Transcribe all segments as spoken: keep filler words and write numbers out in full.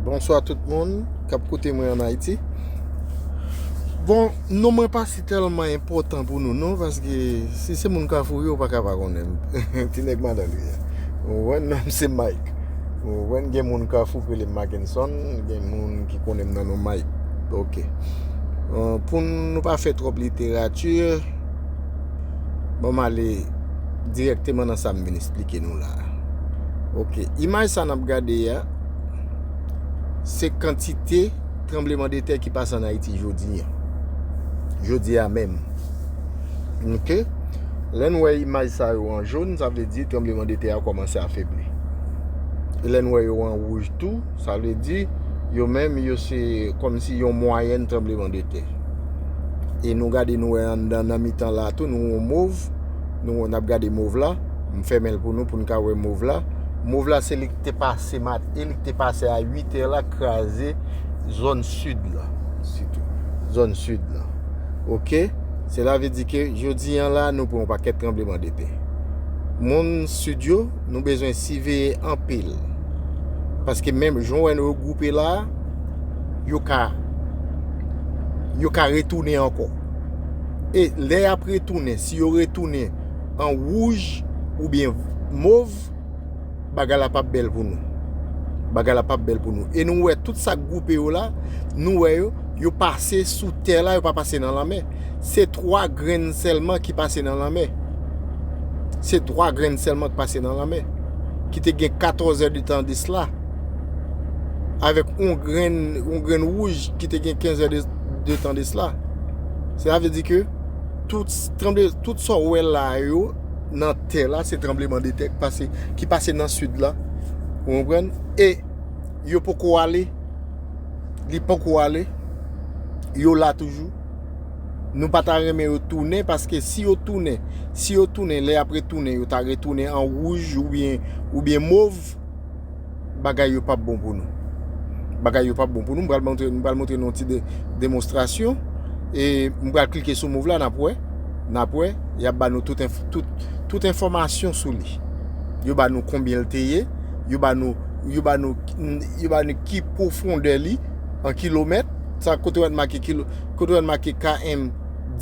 Bonswa tout moun k ap koute mwen ann Ayiti. Bon, non mwen pa si tèlman enpòtan pou nou non, paske si se moun Kafou yo, ou pa ka pa konnen m. Ti nèg madan li ye. Ou konprann, non m se Mike. Ou konprann, gen moun Kafou ki rele m Mackenson, gen moun ki konnen m nan non Mike. Ok. Euh, pou nou pa fè twòp literati, bon, m ale dirèkteman nan sa m vin esplike nou la. Ok, imaj sa n ap gade a, se kantite tranblemanntè ki pase ann Ayiti jodi a. Jodi a menm. Ok? Lè n wè imaj sa yo an jòn, sa vle di tranblemanntè a kòmanse afebli. E lè n wè yo an wouj tou, sa vle di yo menm, yo se kòmsi yon mwayèn tranblemanntè. E nou gade, nou wè anndan, nan mitan la tou, nou wè yon mov. Nou wè, n ap gade mov la. M fèmen l pou nou, pou n ka wè mov la. Mov la, se li k te pase mat-, e li k te pase a uit è la, kraze zòn sid la. Sitou zòn sid la. Ok? Sela vle di ke jodi an la, nou pran yon pakèt tranblemanntè. Moun sid yo, nou bezwen siveye anpil. Paske menm jan w wè nou regwoupe la, yo ka, yo ka retounen ankò. E lè y ap retounen, si yo retounen an wouj oubyen mov, bagay la p ap bèl pou nou. Bagay la p ap bèl pou nou. E nou wè tout sa k gwoupe yo la, nou wè yo, yo pase sou tè la, yo pa pase nan lanmè. Se twa grenn sèlman ki pase nan lanmè. Se twa grenn sèlman ki pase nan lanmè. Ki te gen katòz è de tan de sela. Avèk yon grenn, yon grenn wouj ki te gen kenz è de, de tan de sela. Sela vle di ke tout tranble, tout sa w wè la yo nan tè la, se tranblemanntè ki pase, ki pase nan sid la. Ou konprann? E yo poko ale. Li poko ale. Yo la toujou. Nou pa ta renmen yo tounen, paske si yo tounen, si yo tounen, lè y ap retounen, yo ta retounen an wouj oubyen, oubyen mov, bagay yo p ap bon pou nou. Bagay yo p ap bon pou nou. M pral montre, m pral montre nou yon ti de-, demonstrasyon. E m pral klike sou mov la, n ap wè. N ap wè. Y ap ba nou tout enf-, tout, tout enfòmasyon sou li. Yo ba nou konbyen l te ye. Yo ba nou, yo ba nou, yo ba nou ki pwofondè li an kilomèt. Sa kote w wè n make kilo, kote w wè n make K M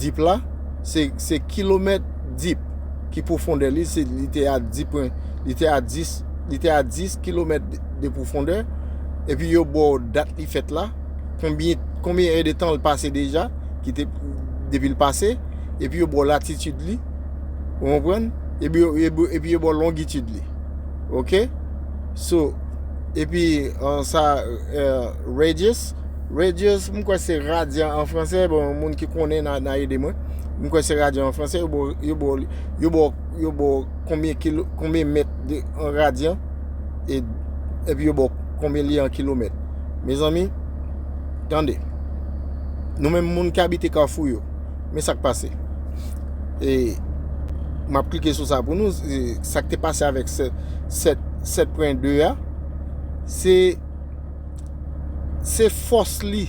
deep la, se, se kilomèt deep ki pwofondè li, se, li te a dis pwen, li te a dis, li te a dis kilomèt de, de pwofondè. Epi yo ba w dat li fèt la, konbyen, konbyen è de tan l pase deja, ki te, depi l pase, epi yo ba w latitid li, ou konprann? Epi yo, epi, epi yo ba w longitid li. Ok? So, epi, euh, sa, euh, radius, radius, m kwè se radyan an fransè, bon, moun ki konnen nan, nan ede mwen. M kwè se radyan an fransè, yo ba w, yo ba w, yo ba w, yo ba w konbyen kilo, konbyen mèt de, an radyan, e, epi yo ba w konbyen li an kilomèt. Mezanmi, tande. Nou menm moun ki abite Kafou yo, men sa k pase. E, m ap klike sou sa pou nou, e, sa k te pase avèk sèt, sèt, sèt pwen de a, se, se fòs li,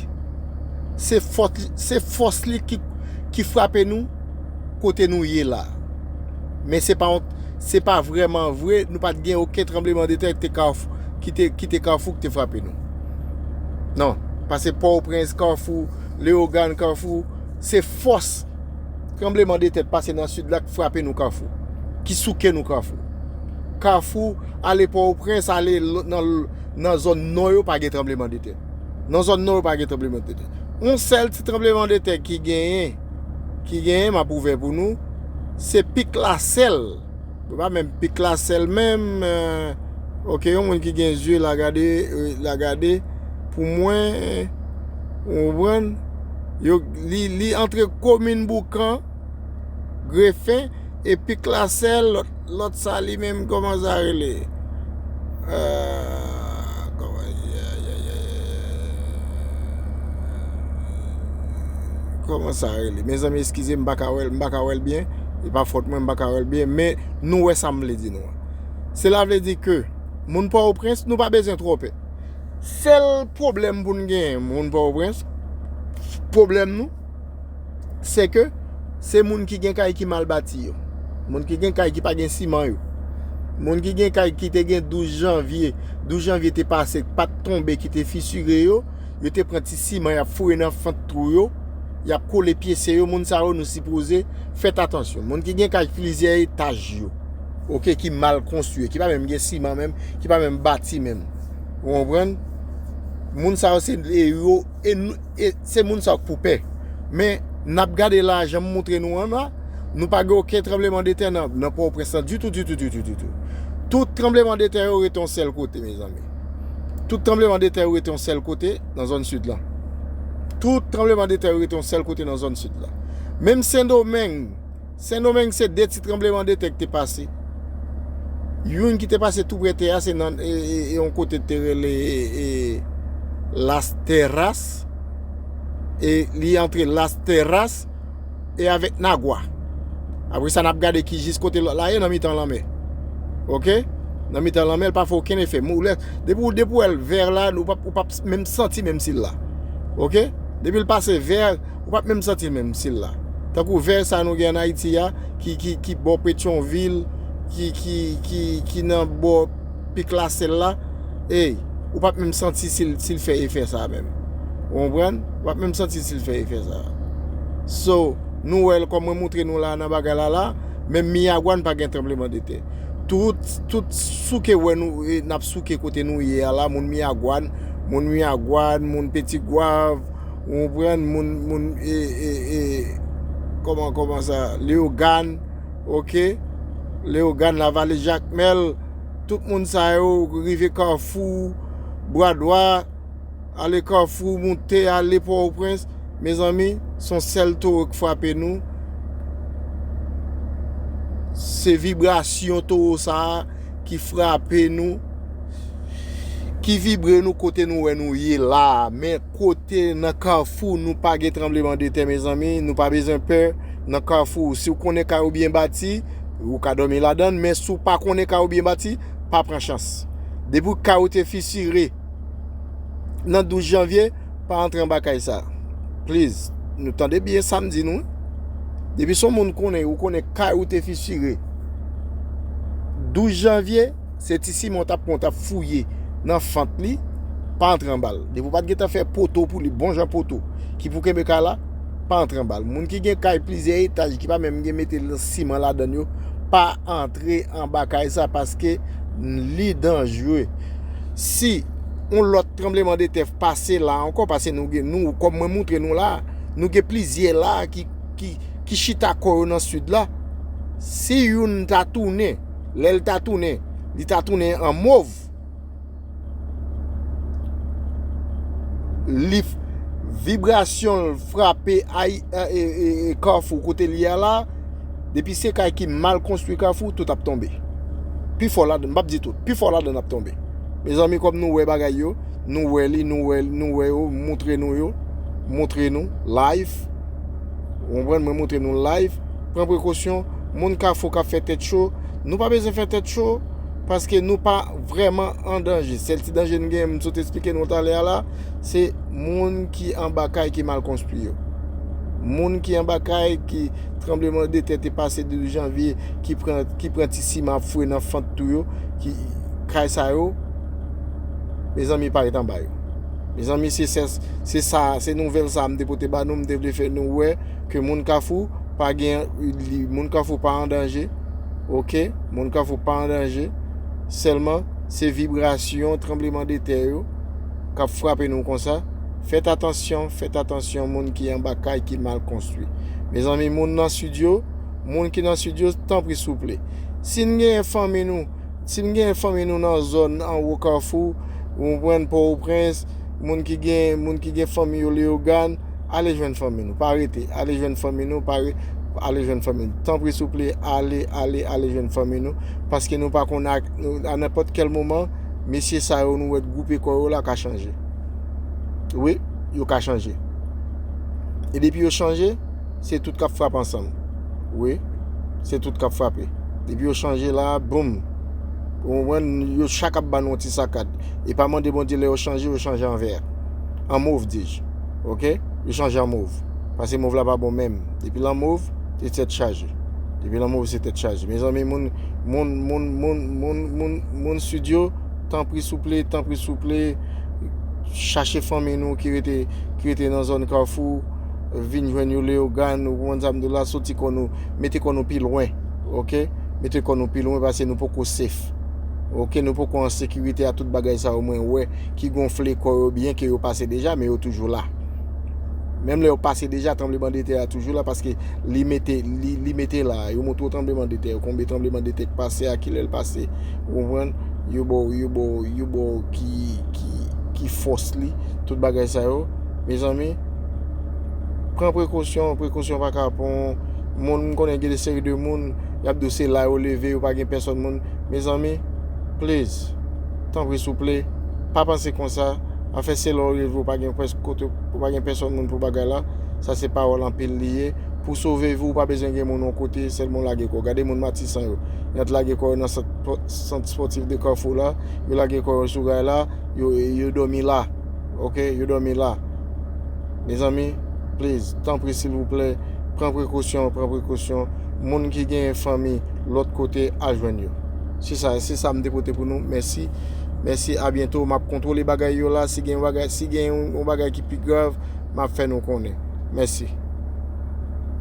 se fòs, se fòs li ki, ki frape nou kote nou ye la. Men se pa yon, se pa vrèman vre, nou pa t gen okenn tranblemanntè ki te Kafou, ki te, ki te Kafou, ki te frape nou. Non, pase Pòtoprens, Kafou, Leyogàn, Kafou, se fòs tranblemanntè pase nan sid la k frape nou Kafou, ki souke nou Kafou. Kafou, ale Pòtoprens, ale l-, nan, nan zòn nò yo, pa gen tranblemanntè. Nan zòn nò yo, pa gen tranblemanntè. Yon sèl ti tranblemanntè ki genyen, ki genyen, m ap ouvè pou nou, se Pik Lasèl. Yo pa menm Pik Lasèl menm, euh, ok, yon moun ki gen zye la gade, euh, la gade, pou mwen, ou konprann? Yo, li, li antre komin Boukan, Grefen, e Pik Lasèl, lòt, lòt sa li menm, kòman sa rele? Euh, kòman, kòman sa rele? Mezanmi, eskize m, m pa ka wè l, m pa ka wè l byen. E pa fòt mwen, m pa ka wè l byen, men nou wè sa m vle di nou an. Sela vle di ke moun Pòtoprens, nou pa bezwen twò pè. Sèl pwoblèm pou n genyen, moun Pòtoprens, pwoblèm nou, se ke se moun ki gen kay ki mal bati yo. Moun ki gen kay ki pa gen siman yo. Moun ki gen kay ki te gen douz janvye, douz janvye te pase, pa t tonbe, ki te fisire yo, yo te pran ti siman, y ap foure nan fant twou yo, y ap kole pyese yo, moun sa yo nou sipoze fèt atansyon. Moun ki gen kay plizyè etaj yo, oke, ki mal konstwi, ki pa menm gen siman menm, ki pa menm bati menm. Ou konprann? Moun sa yo se e yo, e, nou- e se moun sa yo k pou pè. Men, n ap gade la, jan m montre nou an la, nou pa gen okenn tranbleman de tè nan, nan Pòtoprens lan ditou, ditou, ditou, ditou. Tout tranbleman de tè yo rete yon sèl kote, mezanmi. Tout tranbleman de tè yo rete yon sèl kote nan zòn sid lan. Tout tranbleman de tè yo rete yon sèl kote nan zòn sid lan. Menm Sendomeng, Sendomeng se de ti tranbleman de tè ki te pase. Youn ki te pase tou prè tè a, se nan e, e, e, yon kote te rele e, e, Las Terras. E li antre Las Terras e avèk Nagwa. Apre sa, n ap gade ki jis kote lòt la ye nan mitan lanmè. Oke? Nan mitan lanmè, l pa fè okenn efè. Mou lè, depi w, depi w wè l vè la, ou p ap, ou p ap menm santi menm si l la. Oke? Depi l pase vè, ou p ap menm santi l menm si l la. Tankou vè sa nou gen ann Ayiti a, ki, ki, ki bò Petyonvil, ki, ki, ki, ki nan bò Pik Lasèl la, ey, ou p ap menm santi si l, si l fè efè sa menm. Ou konprann? Ou p ap menm santi si l fè efè sa. So, nou wè l kòm mwen montre nou la nan bagay la la, menm Miyagwa n pa gen tranbleman de tè. Tout, tout souke wè nou, e, n ap souke kote nou ye a la, moun Miyagwa, moun Miyagwa, moun Petit Goâve, ou konprann, moun, moun, e, e, e, kòman, kòman sa, Leyogàn, oke? Leyogàn, Lavale Jakmèl, tout moun sa yo rive Kafou, Bwadwa, ale Kafou, moute, ale Pòtoprens. Mezanmi, se yon sèl towo k frape nou. Se vibrasyon towo sa a ki frape nou, ki vibre nou kote nou wè nou ye la a. Men kote nan Kafou, nou pa gen tranbleman de tè, mezanmi. Nou pa bezwen pè nan Kafou. Si w konnen kay ou byen bati, ou ka dòmi ladan l, men si w pa konnen kay ou byen bati, pa pran chans. Depi kay ou te fisire nan douz janvye, pa antre anba kay sa. Please, nou tande byen sa m di nou. Depi se yon moun konnen, ou konnen kay ou te fisire douz janvye, se ti siman w t ap pran, w t ap fouye nan fant li, pa antre anba l. Depi w pa t gentan fè poto pou li, bon jan poto, ki pou kenbe kay la, pa antre anba l. Moun ki gen kay plizyè etaj, ki pa menm gen mete siman ladan l yo, pa antre anba kay sa, paske li danjre. Si yon lòt tranbleman de tè pase la ankò, paske nou gen, nou, kòm mwen montre nou la, nou gen plizyè la ki, ki, ki chita kò yo nan sid la. Si youn ta tounen, lè l ta tounen, li ta tounen an mov, li f-, vibrasyon l frape ay, e, e, e, Kafou kote li a la, depi se kay ki mal konstwi Kafou, tout ap tonbe. Pifò ladan, m p ap di tout, pifò ladan ap tonbe. Mezanmi, kòm nou wè bagay yo, nou wè li, nou wè, nou wè yo, montre nou yo, montre nou, live. Ou konprann, mwen montre nou live. Pran prekosyon, moun Kafou k ap fè tèt cho, nou pa bezwen fè tèt cho, paske nou pa vrèman an danje. Sèl ti danje n genyen, m sot eksplike nou talè a la, se moun ki anba kay ki mal konstwi yo. Moun ki anba kay ki tranbleman de tè te pase de janvye, ki pran, ki pran ti siman ap foure nan fant twou yo, ki, kay sa yo, mezanmi, pa ret anba yo. Mezanmi, se, se, se sa, se nouvèl sa m te pote ba nou, m te vle fè nou wè ke moun Kafou pa gen, li, moun Kafou pa an danje, oke? Moun Kafou pa an danje, sèlman se vibrasyon tranbleman de tè yo k ap frape nou konsa. Fèt atansyon, fèt atansyon, moun ki anba kay ki mal konstwi. Mezanmi, moun nan sid yo, moun ki nan sid yo, tanpri souple. Si n genyen fanmi nou, si n genyen fanmi nou nan zòn anwo Kafou, ou konprann, Pòtoprens, moun ki gen, moun ki gen fanmi yo Leyogàn, ale jwenn fanmi nou, pa rete, ale jwenn fanmi nou, pa re-, ale jwenn fanmi nou. Tanpri souple, ale, ale, ale jwenn fanmi nou, paske nou pa konn ak, nou, a nenpòt kèl moman, mesye sa yo nou wè t gwoupe kò yo la ka chanje. Wi, yo ka chanje. E depi yo chanje, se tout k ap frape ansanm. Wi, se tout k ap frape. Depi yo chanje la, boum. Ou konprann, yo chak ap ban nou yon ti sakad. E pa mande Bondye lè yo chanje, yo chanje an vè. An mov, dis-je. Oke? Yo chanje an mov. Paske mov la pa bon menm. Depi l an mov, se tèt chaje. Epi lanmò se tèt chaje. Mezanmi, moun moun moun moun moun moun moun sud yo, tanpri souple, tanpri souple, chache fanmi nou ki rete ki rete nan zòn Kafou, vin jwenn yo, Leyogàn, ou konprann sa m di w la, soti kò nou, mete kò nou pi lwen, oke? Mete kò nou pi lwen, paske nou poko safe. Oke, nou poko an sekirite a tout bagay sa yo mwen wè ki gonfle kò yo, byen ke yo pase deja, men yo toujou la. Menm lè yo pase deja, tranblemanntè a toujou la, paske li mete li li mete la. Yo montre w tranblemanntè, konbyen tranblemanntè k pase, a kilè l pase, ou konprann? Yo ba w yo ba w yo ba w ki ki ki fòs li, tout bagay sa yo. Mezanmi, pran prekosyon, prekosyon pa ka pran. Moun, m konnen gen de seri de moun, y ap di w se la yo leve, yo pa gen pèsòn moun. Mezanmi, please, tanpri souple, pa panse konsa. Afè se lè w leve, ou pa gen pès kote, ou pa gen pèsòn moun pou bagay la. Sa se pawòl anpil li ye. Pou sove vi w, ou pa bezwen gen moun yon kote, sèlman w lage kò w. Gade moun Matisan yo, y ant lage kò yo nan sant spòtif de Kafou la, yo lage kò yo sou ray la, yo yo dòmi la. Oke, yo dòmi la. Mezanmi, please, tanpri silvouplè, pran prekosyon, pran prekosyon. Moun ki gen fanmi lòt kote, al jwenn yo. Se sa, se sa m te pote pou nou. Mèsi. Mèsi, a byento. M ap kontwole bagay yo la. Si gen yon bagay, si gen yon bagay ki pi grav, m ap fè nou konnen. Mèsi.